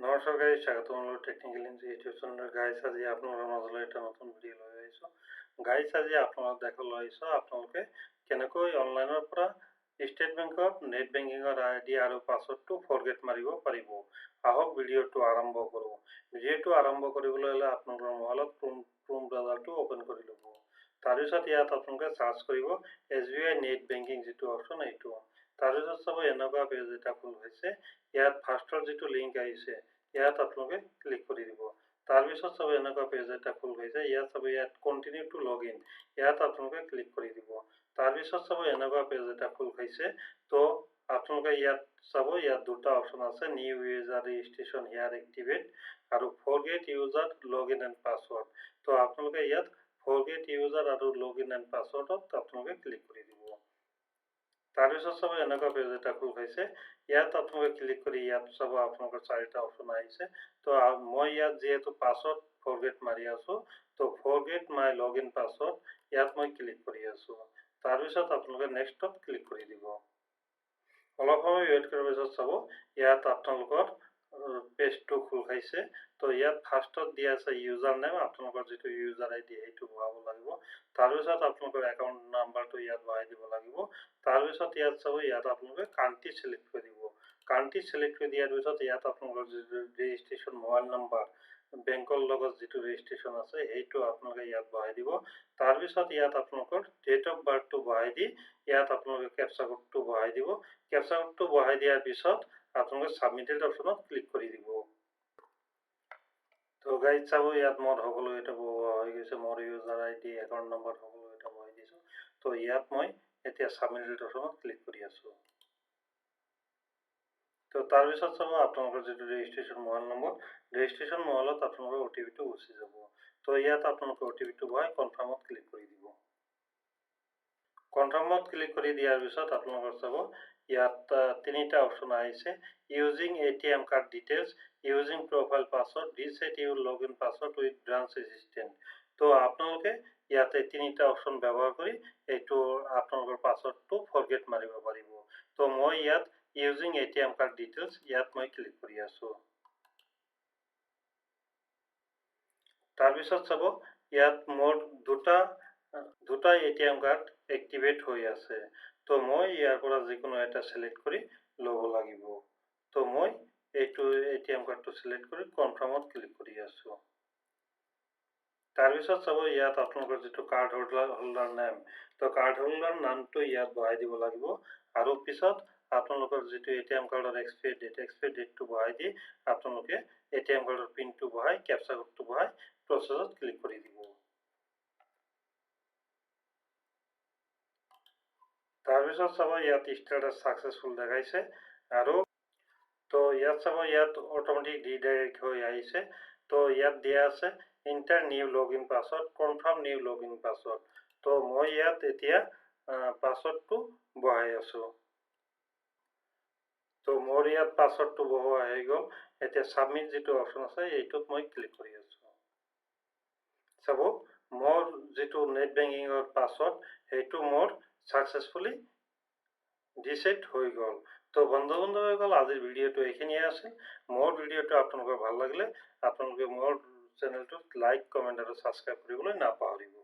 নমস্কাৰ গাইজ, স্বাগতম আপোনালোকৰ টেকনিকেল ইউটিউব চেনেলৰ। গাইজ, আজি আপোনালোকৰ মাজলৈ এটা নতুন ভিডিঅ' লৈ আহিছোঁ। গাইজ, আজি আপোনালোক দেখাবলৈ আহিছোঁ আপোনালোকে কেনেকৈ অনলাইনৰ পৰা ষ্টেট বেংকৰ নেট বেংকিঙৰ আই ডি আৰু পাছৱৰ্ডটো ফৰগেট মাৰিব পাৰিব। আহক, ভিডিঅ'টো আৰম্ভ কৰোঁ। ভিডিঅ'টো আৰম্ভ কৰিবলৈ হ'লে আপোনালোকৰ মোবাইলত ক্ৰোম ক্ৰোম ব্ৰাউজাৰটো অ'পেন কৰি ল'ব। তাৰপিছত ইয়াত আপোনালোকে চাৰ্চ কৰিব এছবিআই নেট বেংকিং যিটো অপশ্যন, এইটো। তাৰপিছত চাব, এনেকুৱা পেজ এটা খোল হৈছে। ইয়াত ফাৰ্ষ্টৰ যিটো লিংক আহিছে, ইয়াত আপোনালোকে ক্লিক কৰি দিব। তাৰপিছত চাব, এনেকুৱা পেজ এটা খোল হৈছে। ইয়াত চাব, ইয়াত কণ্টিনিউ টু লগ ইন, ইয়াত আপোনালোকে ক্লিক কৰি দিব। তাৰপিছত চাব, এনেকুৱা পেজ এটা খোল খাইছে। তো আপোনালোকে ইয়াত চাব, ইয়াত দুটা অপশ্যন আছে, new user registration here activate আৰু forget user log in and password। তো আপোনালোকে ইয়াত ফৰগেট ইউজাৰ আৰু লগ ইন এণ্ড পাছৱৰ্ডত আপোনালোকে ক্লিক কৰি দিব। তাৰপিছত চাব, এনেকুৱা পেজ এটা খোল খাইছে। ইয়াত আপোনালোকে ক্লিক কৰি ইয়াত চাব, আপোনালোকৰ চাৰিটা অপশ্যন আহিছে। তো মই ইয়াত যিহেতু পাছৱৰ্ড ফৰগেট মাৰি আছোঁ, তো forget my log in password, ইয়াত মই ক্লিক কৰি আছোঁ। তাৰপিছত আপোনালোকে নেক্সটত ক্লিক কৰি দিব। অলপ সময় ৱেইট কৰাৰ পিছত চাব, ইয়াত আপোনালোকৰ পেজটো খোল খাইছে। তো ইয়াত ফাৰ্ষ্টত দিয়া আছে ইউজাৰ নেম, আপোনালোকৰ যিটো ইউজাৰ আই ডি, সেইটো বহাব লাগিব। তাৰপিছত আপোনালোকৰ একাউণ্ট নাম্বাৰটো ইয়াত বহাই দিব লাগিব। তাৰপিছত ইয়াত চাব, ইয়াত আপোনালোকে কাণ্ট্ৰি চিলেক্ট কৰি দিব। কাণ্ট্ৰি চিলেক্ট কৰি দিয়াৰ পিছত ইয়াত আপোনালোকৰ যিটো ৰেজিষ্ট্ৰেশ্যন মোবাইল নাম্বাৰ, বেংকৰ লগত যিটো ৰেজিষ্ট্ৰেশ্যন আছে, সেইটো আপোনালোকে ইয়াত বহাই দিব। তাৰপিছত ইয়াত আপোনালোকৰ ডেট অফ বাৰ্থটো বহাই দি ইয়াত আপোনালোকে কেপচা কোডটো বহাই দিব। কেপচা কোডটো বহাই দিয়াৰ পিছত আপোনালোকে ছাবমিটেড অপশ্যনত ক্লিক কৰি দিব। তো গাইজ, চাব, ইয়াত মোৰ সকলো এটা বহোৱা হৈ গৈছে। মোৰ ইউজাৰ আই ডি, একাউণ্ট নম্বৰ সকলো এটা বহাই দিছোঁ। তো ইয়াত মই এতিয়া ছাবমিটেড অপশ্যনত ক্লিক কৰি আছোঁ। তো তাৰপিছত চাব, আপোনালোকৰ যিটো ৰেজিষ্ট্ৰেশ্যন মোবাইল নম্বৰ, ৰেজিষ্ট্ৰেশ্যন মোবাইলত আপোনালোকৰ অ' টি পিটো গুচি যাব। তো ইয়াত আপোনালোকে অ' টি পিটো বহাই কনফাৰ্মত ক্লিক কৰি দিব। কনফাৰ্মত ক্লিক কৰি দিয়াৰ পিছত আপোনালোকৰ চাব, ইয়াত তিনিটা অপশ্যন আহিছে, using ATM card details, using profile password, reset your log in password with branch assistant। তো আপোনালোকে ইয়াতে তিনিটা অপশ্যন ব্যৱহাৰ কৰি এইটো আপোনালোকৰ পাছৱৰ্ডটো ফৰগেট মাৰিব পাৰিব। তো মই ইয়াত using ATM card details, ইয়াত মই ক্লিক কৰি আছোঁ। তাৰপিছত চাব, ইয়াত মোৰ দুটা দুটা এ টি এম কাৰ্ড এক্টিভেট হৈ আছে। তো মই ইয়াৰ পৰা যিকোনো এটা চিলেক্ট কৰি ল'ব লাগিব। তো মই এইটো এ টি এম কাৰ্ডটো চিলেক্ট কৰি কনফাৰ্মত ক্লিক কৰি আছোঁ। তাৰপিছত চাব, ইয়াত আপোনালোকৰ যিটো কাৰ্ড হোল্ডাৰ হোল্ডাৰ নেম, তো কাৰ্ড হোল্ডাৰ নামটো ইয়াত বহাই দিব লাগিব। আৰু পিছত আপোনালোকৰ যিটো এ টি এম কাৰ্ডৰ এক্সপায়াৰী ডেট, এক্সপায়াৰী ডেটটো বহাই দি আপোনালোকে এ টি এম কাৰ্ডৰ পিনটো বহাই, কেপচা কোডটো বহাই প্ৰচেছত ক্লিক কৰি দিব। তাৰপিছত চাব, ইয়াত ষ্টেটাছ ছাকচেছফুল দেখাইছে। আৰু তো ইয়াত চাব, ইয়াত অট'মেটিক ৰিডাইৰেক্ট হৈ আহিছে। তো ইয়াত দিয়া আছে enter new log in password, confirm new log in password। তো মই ইয়াত এতিয়া পাছৱৰ্ডটো বহাই আছোঁ। তো মোৰ ইয়াত পাছৱৰ্ডটো বহোৱা হৈ গ'ল। এতিয়া ছাবমিট যিটো অপশ্যন আছে, এইটোত মই ক্লিক কৰি আছোঁ। চাব, মোৰ যিটো নেট বেংকিঙৰ পাছৱৰ্ড, সেইটো মোৰ ছাকচেছফুলি ৰিছেট হৈ গ'ল। তো বন্ধু বান্ধৱীসকল, আজিৰ ভিডিঅ'টো এইখিনিয়ে আছিল। মোৰ ভিডিঅ'টো আপোনালোকৰ ভাল লাগিলে আপোনালোকে মোৰ চেনেলটোত লাইক, কমেণ্ট আৰু ছাবস্ক্ৰাইব কৰিবলৈ নাপাহৰিব।